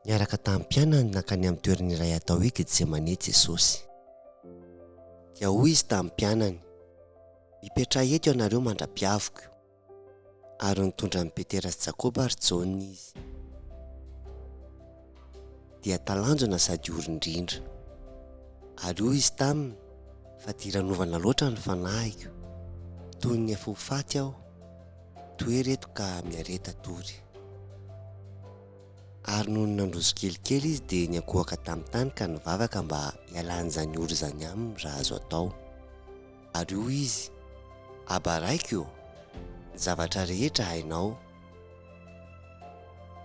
Niaraka tamin'ny mpianany nankany amin'ny toerana iray atao hoe Getsemane Jesosy. Dia hoy Izy tamin'ny mpianany, Mipetraha eto ianareo mandra-piaviko. Ary nitondra an'i Petera sy Jakoba ary Jaona Izy. Dia talanjona sady ory indrindra. Ary hoy Izy taminy, Fadiranovana loatra ny fanahiko, toy ny efa ho faty Aho. Toero eto ka miareta tory. Ary nony nandroso kelikely izy dia niankohoka tamin'ny tany ka nivavaka mba hialan'izany ory izany aminy raha azo atao. Ary hoy izy, Aba Raiko ô, ny zavatra rehetra hainao.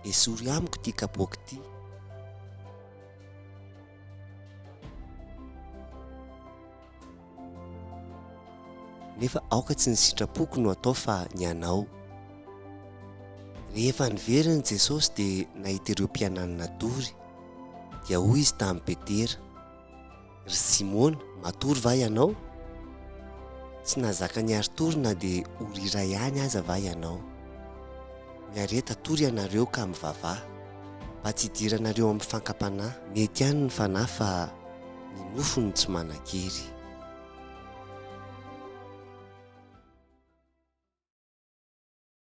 Esory amiko ity kapoaka ity. Nefa aoka tsy ny sitrapoko no atao fa ny anao. Rehefa niverina Jesosy dia nahita ireo mpianany natory, dia hoy Izy tamin'i Petera, Ry Simona, matory va ianao? Tsy nahazaka niari-tory na dia ora iray ihany aza va ianao? Miareta tory ianareo ka mivavaha, mba tsy hidiranareo amin'ny fankam-panahy. Mety ihany ny fanahy fa ny nofo no tsy manan-kery.